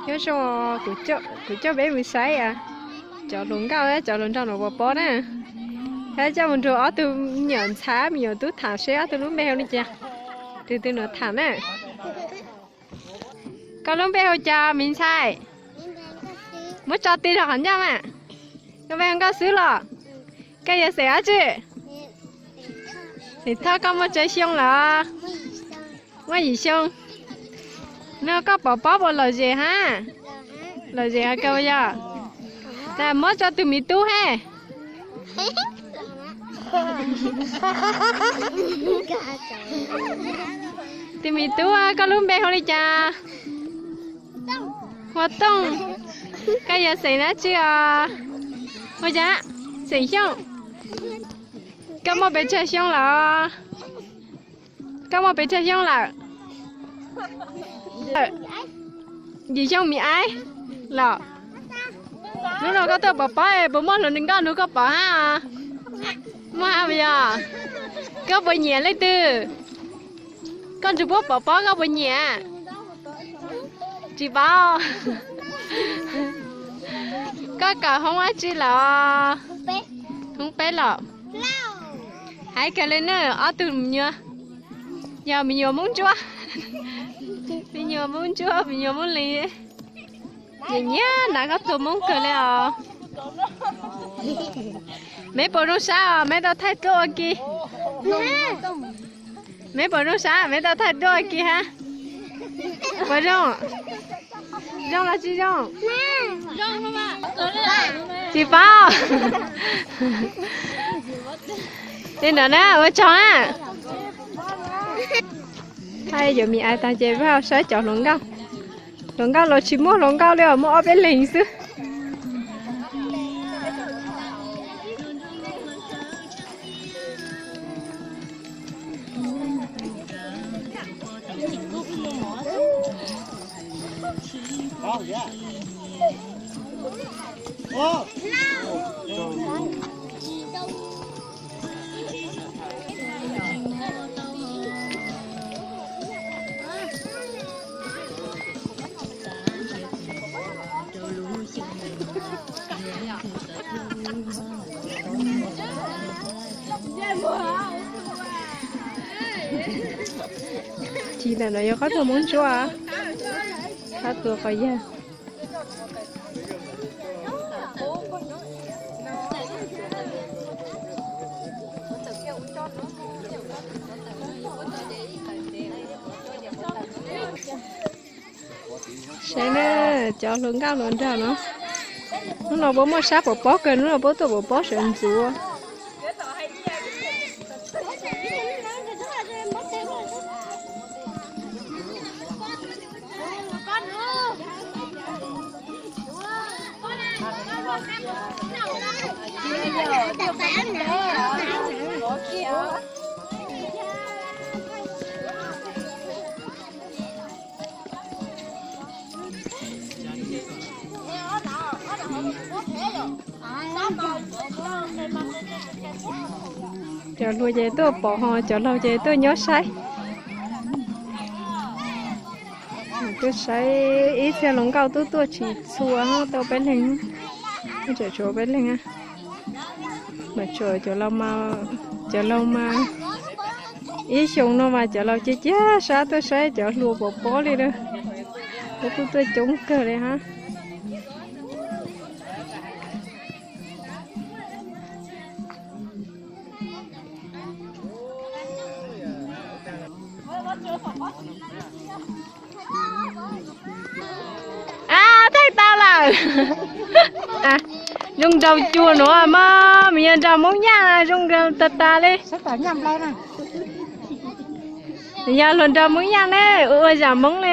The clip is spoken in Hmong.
Nyob zoo, kuv coj peb mus saib cov hluas nkauj, cov hluas nraug no puas pob na. Coj mus nrog ob tug me nyuam ntxhais me nyuam tub tham seb ob tug lub npe hu li cas. Tus twg no tham na. Koj lub npe hu cas me ntxhais? Muab tso ti rau qhov ncauj mas. Koj npe hu Nkauj Xwb los? Koj yog xeem dab tsi? Xeem Thoj. Koj muaj tsawg xyoo lawm? Muaj yim xyoo. No koj pov pob puas lom zem hab? Lom zem kawg yog. Tas muab tso tus me tub he. Tus me tub, koj lub npe hu li cas? Hu ua Tooj. Koj yog xeem dab tsi os? Hu cas? Xeem Xyooj. Koj muaj pes tsawg xyoo lawm? Koj muaj pes tsawg xyoo lawm? Yim xyoo me aib los. Hnub no koj tuaj pov pob puas muaj hluas nkauj nrog koj pov hab? Muaj hab puas yog? Koj puas nyiam leej twg? Koj nrug puab pov pob koj puas nyiam? Tsis paub. Koj kawm hoob dab tsi lawm? Hoob peb los. Hais kawg le na, ob tug me nyuam. Yog me nyuam Hmoob Ntsuab. Me nyuam Hmoob Ntsuab, me nyuam Hmoob Lis. Nyiam nyiam na, koj tua Hmoob kawg le os. Meb puas zoo sab os, meb tau thaij duab ua ke? Meb puas zoo sab, meb tau thaij duab ua ke hab? Puas zoo? Zoo los tsis zoo? Tsis paub. Li ntawd na, ua tsaug na. Thaij yuav me ais tag ces peb ho saib cov hluas nkauj. Hluas nkauj los tsis muaj hluas nkauj li os, muaj ob peb leeg xwb. Ci ntawm no yog qab tua Hmoob Ntsuab, qab tua qos yag. Saib na, cov hluas nkauj hluas nraug no, hnub no puab muaj sab pov pob kawg, hnub no puab tuaj pov pob sawv ntxuv. Cov hluas ces tuaj pom, ho cov laug ces tuaj nyob saib. Tuaj saib ib txhia hluas nkauj tub tuaj tsis txhua, tau peb leeg, tseem tshuav peb leeg. Mas tsuas cov laug mas, ib xyoo no mas cov laug cia cia sab tuaj saib cov hluas pov pob li na. Puab kuj tuaj coob kawg li hab. Ab, thaij tau lawm. Zoo nraug cuag nuav mas, mas yog nraug Hmoob Yaj zoo nraug tag tag li. Yog hluas nraug Hmoob Yaj ne, ua zam Hmoob li.